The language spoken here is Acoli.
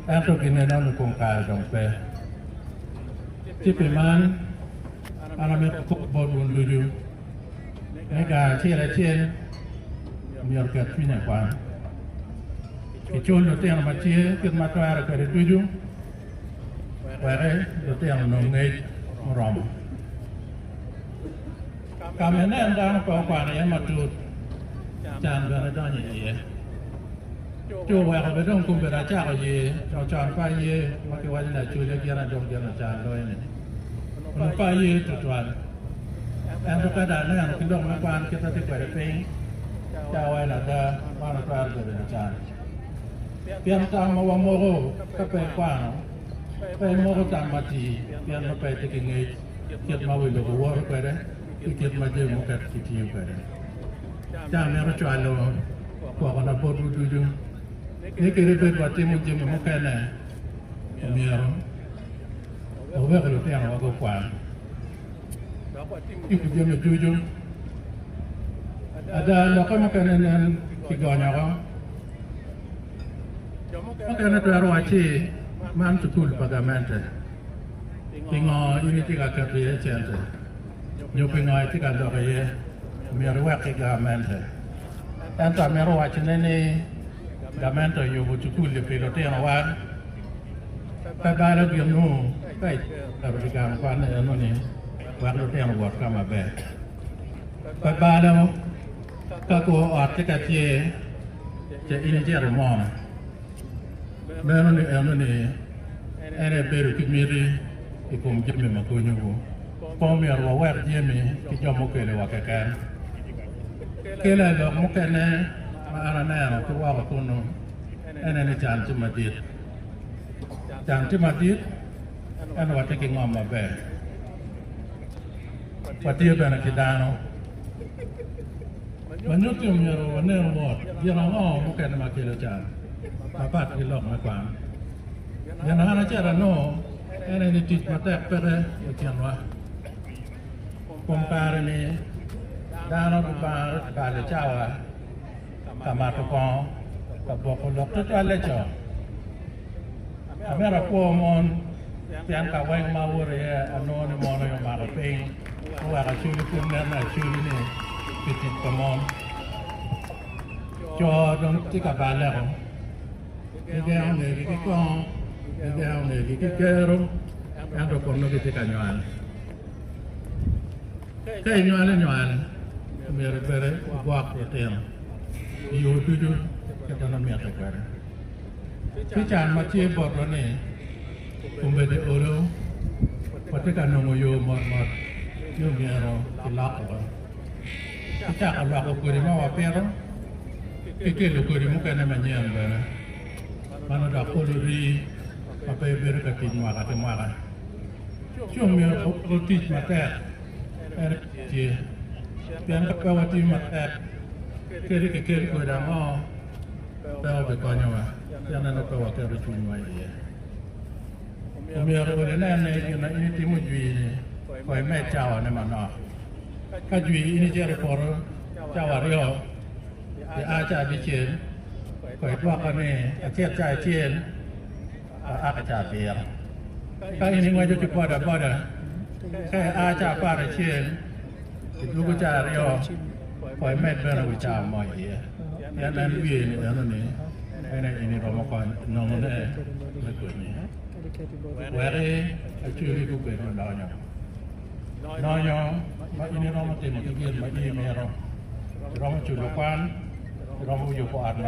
Ento gin enoni kom kare dong pe. Ci pi man, an amito kok bot wun ducu ni gang acel acel myero oket cwinye i kwan, kicul lutino ma tye kit ma twere kwede ducu wek lutino onong ngec muromo. Ka ma inen dano pe okwano iye matut, can bene donyo iye. Ci oweko bene dong kombeddi acako ye co con pe aye ma kiwaco ni Acholi gin aye dong gin lucan loyo-ni. Onongo pe aye tutwal. Ento ka dong aneno ki lok me kwan kit ma tye kwede piny, ci awaco ni ada man watwero bedo lucan. Pien tam ma wamoko ka pe ikwano, pe imoko tam matir pien ma pe itye ki ngec kit ma wi lobo woto kwede ki kit ma jami mukene gitiyo kwede. Ci amito cwalo kwokona botwu ducu ni kadi bed watimo jami mukene, omyero wawek lutinowa gukwan yubo jami ducu. Ada, lokke mukene nen kigonyo woko. Mukene twero wacci man cukul pa gamente. Pingo in itye ka keto iye cente? Nyo pingo itye ka lok iye? Myero iwek ki gamente. Ento amito wacone ni gamente oyubo cukul-li pi lutinowa. Pe balo gin-nu ka iketo i gang kwan eno-ni wek lutino owot ka maber. Pe balo ka kor ot tye ka tye ce in icito imwono. Meno ni eno ni en aye bedo ki miti i kom jami ma konyowu. Pe omyero wawek jami ki jo mukele wa keken. Kela i lok mukene ma an aneno ki woko kunu en aye ni can tye madit. Can tye madit ento watye ki ngom maber. Watye bene ki dano. Ma nyutti omyero wanen mot gin ango mukene ma kelo can mapat ki lok me kwan. Gin an acel anongo en aye ni tic matek peke i kinwa. Kom kare-ni dano gibaro balo cawa ka mato kongo, ka boko lok tutwalle co. Amito akwo mon pien ka weng ma awoto iye anongo ni mon aye omako piny oweko Acholi pud neno Acholi ni pi tic pa mon. Co dong tye ka balle-o, gigengo ngegi ki kongo, gigengo ngegi ki kero ento kun nongo gitye ka nywal. Ka inywalo nywal, omyero bene igwok lutino i yo ducu kit ma nongo mitte kwede. Ci can ma tye botwa ni, kombeddi olo watye ka nongo yo motmot ni omyero kilok woko. Ki cako loko kodi ma wapito ki kelo kodi mukene manyen bene ma nongo dok olo rii ma pe bedo ka tic mwaka ki mwaka. Ci omyero watic matek en tye pien ka pe watiyo matek kadi kikel kodi ango pe obikonyowa pien en pe waketo cwinywa iye. Omyero odi inen ni gin ma in itimo jwi-ni kong imed cawane manok. Ka jwi in icito i poto cawa aryo, ia ca abicel, kong idwokke ni acit ca acel aa ca abiro. Ka in ingweco ki bodaboda, ka ia ca aparacel, idwogo ca aryo, kong imed bene wi cawa mo iye, pien en wiye-ni eno-ni en aye in iromo nongone me konyi. Wek acwali gubed lulonyo. Lonyo ma in iromo timo ki gin ma in imito. Iromo culo kwan, iromo yubo ot.